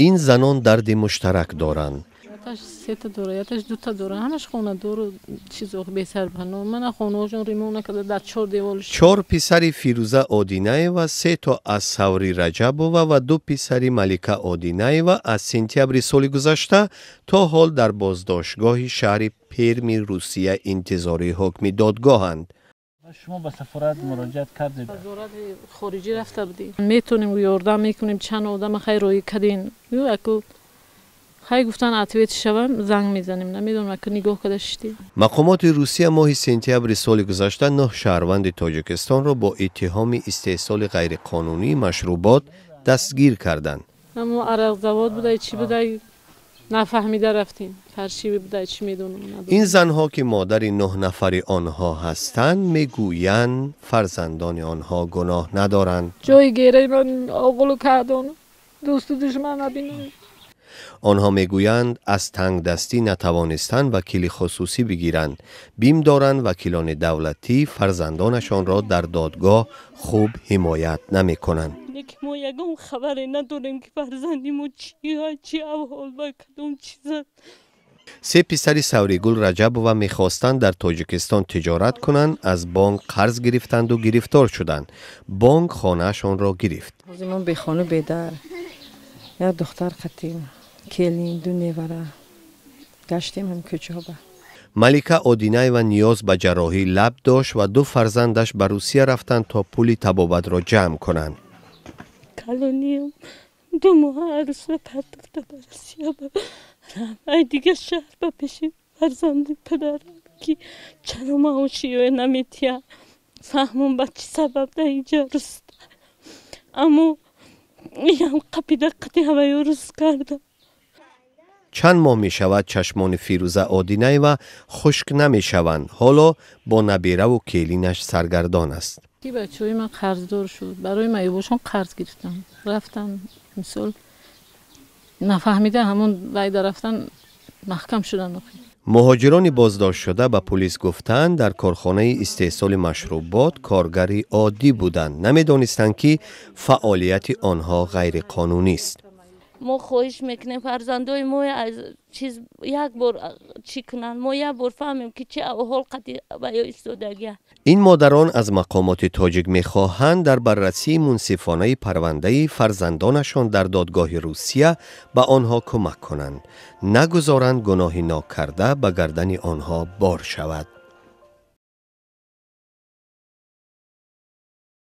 Ин занон дарди муштарак доранд. Яташ сета дора, яташ дута дора, ҳамаш хонадору чизо бесарпаноҳ. Мана хонаҳошон ремонт накарда, дар чор девол. Чор писари Фирӯза Одинаева, се то аз Саври Раҷабова ва ду писари Малика Одинаева аз сентябри соли гузашта то ҳол дар боздоштгоҳи шаҳри Перми Русия интизори ҳукми додгоҳанд. Шумо ба сафорат муроҷиат кардед? Вазорати хориҷӣ рафта будем. Метонем, ёрдам мекунем, чанд одама хай роҳӣ кардем. Аку хай гуфтан, ответ шавам, занг мезанем. Намедонам, аку нигоҳ карда шиштем. Мақомоти Русия моҳи сентябри соли гузашта нӯҳ шаҳрванди Тоҷикистонро бо иттиҳоми истеҳсоли ғайриқонунии машрубот дастгир карданд. Ҳамо арақзавод будай, чӣ будай, нафаҳмида рафтем. Фаршиви будай, чӣ медонам. Ин занҳо, ки модари нӯҳ нафари онҳо ҳастанд, мегӯянд, фарзандони онҳо гуноҳ надоранд. Ҷои гераи ман оғулу кардон, дӯсту душман набинам. Онҳо мегӯянд, аз тангдастӣ натавонистанд вакили хусусӣ бигиранд. Бим доранд, вакилони давлатӣ фарзандонашонро дар додгоҳ хуб ҳимоят намекунанд. Ки мо ягон хабаре надорем, ки фарзанди мо чи аҳвол, ба кадом чиза. Се писари Савригул Раҷабова мехостанд дар Тоҷикистон тиҷорат кунанд, аз бонк қарз гирифтанду гирифтор шуданд. Бонк хонаашонро гирифт. Ҳозир мо бехону бедар, як духтар қатим, келин, ду невара гаштем ҳам кӯчаҳо. Малика Одинаева ниёз ба ҷарроҳии лаб дошт ва ду фарзандаш ба Русия рафтанд, то пули табобатро ҷамъ кунанд. Калониям 2 моҳ арӯсра партофта, ба Русия ай дигар шаҳр ба пеши фарзанди падарам, ки чаро маошиё наметиҳа, фаҳмон ба чӣ сабаб дар инҷа руста, аммо иам қапида қати ҳаваё рӯз карда. Чанд моҳ мешавад, чашмони Фирӯза Одинаева хушк намешаванд. Ҳоло бо набераву келинаш саргардон аст. Ки бачаҳои ман қарздор шуд, барои маёбошон қарз гирифтам, рафтан, мисол, нафаҳмида ҳамон вайда рафтан, маҳкам шудан. Муҳоҷирони боздоштшуда ба пулис гуфтанд, дар корхонаи истеҳсоли машрубот коргари оддӣ буданд, намедонистанд, ки фаъолияти онҳо ғайриқонунист. Мо хоҳиш мекунем, фарзандои мо аз чиз як бор чӣ кунанд, мо як бор фаҳмем, ки чӣ аҳвол қати ба ё истодагия. Ин модарон аз мақомоти тоҷик мехоҳанд, дар баррасии мунсифонаи парвандаи фарзандонашон дар додгоҳи Русия ба онҳо кӯмак кунанд, нагузоранд гуноҳи нокарда ба гардани онҳо бор шавад.